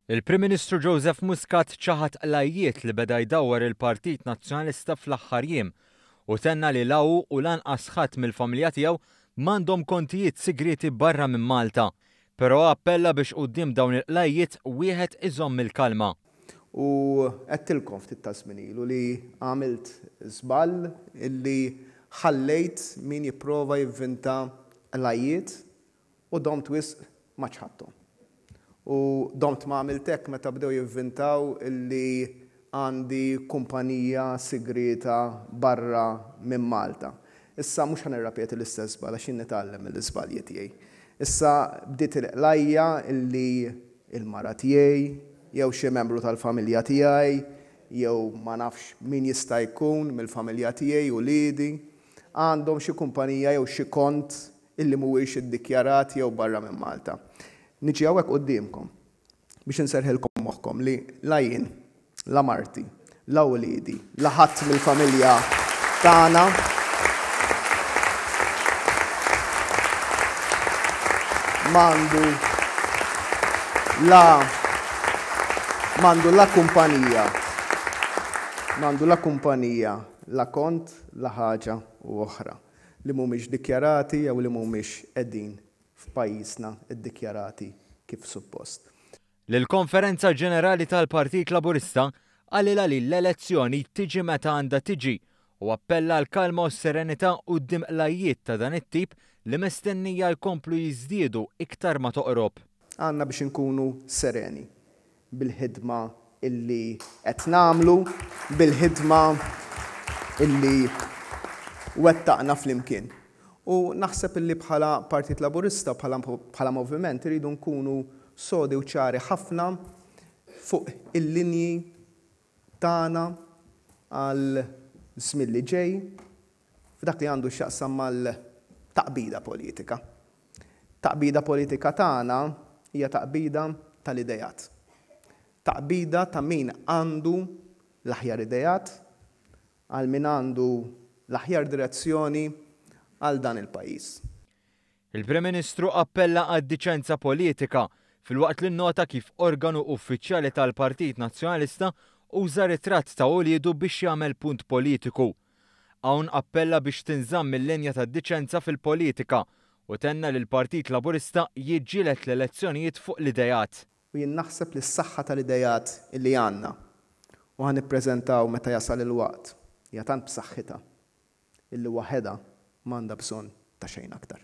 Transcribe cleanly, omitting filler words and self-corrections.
Il-Prim Ministru Joseph Muscat ċaħad qlajjiet li beda jdawwar il-Partit Nazzjonalista fl-aħħar jiem u tenna li la hu u lanqas ħadd mill-familja tiegħu m'għandhom kontijiet sigrieti barra minn Malta. Però appella biex quddiem dawn il-qlajjiet wieħed iżomm il-kalma. U għedtilkom ftit taż-żmien ilu li għamilt żball illi ħallejt min jipprova jivvinta qlajjiet U domt wisq ma ċħadthom. U domt ma għamilt hekk meta bdew jivvintaw li għandi kumpanija sigrieta barra minn Malta. Issa mhux ħa nirrapeti l-istess żball għax jien nitgħallem mill-iżbalji tiegħi. Issa bdiet il-qlajja li l-mara tiegħi jew xi membru tal-familja tiegħi jew ma nafx min jista' jkun mill-familja tiegħi, uliedi, għandhom xi kumpanija jew xi kont illi mhuwiex iddikjarat jew barra minn Malta. Niġi hawnhekk quddiemkom biex inserrħilkom moħħkom li la jien, la marti, la uliedi, la ħadd mill-familja tagħna m'għandu la m'għandu la kumpanija m'għandu la kumpanija, la kont, la ħaġa u oħra. li mhumiex dikjarati jew li mhumiex qegħdin f'pajjiżna ddikjarati kif suppost. Lill-Konferenza Ġenerali tal-Partit Laburista qalilha li l-elezzjoni tiġi meta għandha tiġi u appella għall-kalma u s-serenità quddiem qlajjiet ta' dan it-tip li mistennija jkomplu jiżdiedu iktar ma toqrob. Għandna biex inkunu sereni bil-ħidma illi qed nagħmlu, bil-ħidma illi wettaqna flimkien. U naħseb illi bħala Partit Laburista, bħala moviment irridu nkunu sodi u ċari ħafna fuq il-linji tagħna għal żmien li ġej f'dak li għandu x'jaqsam mal-taqbida politika. Taqbida politika tagħna hija taqbida tal-ideat. Taqbida ta' min għandu l-aħjar ideat, għal min għandu l-aħjar direzzjoni għal dan il-pajjiż. Il-Prim Ministru appella għad-diċenza politika filwaqt li nnota kif organu uffiċjali tal-Partit Nazzjonalista uża ritratt ta' uliedu biex jagħmel punt politiku. Hawn appella biex tinżamm il-linja tad-diċenza fil-politika u tenna li l-Partit Laburista jiġġieled l-elezzjonijiet fuq l-ideat. U jien naħseb li s-saħħa tal-ideat li għandna u ħa nippreżentaw meta jasal il-waqt hija tant b'saħħitha illi waħedha m'għandha bżonn ta' xejn aktar.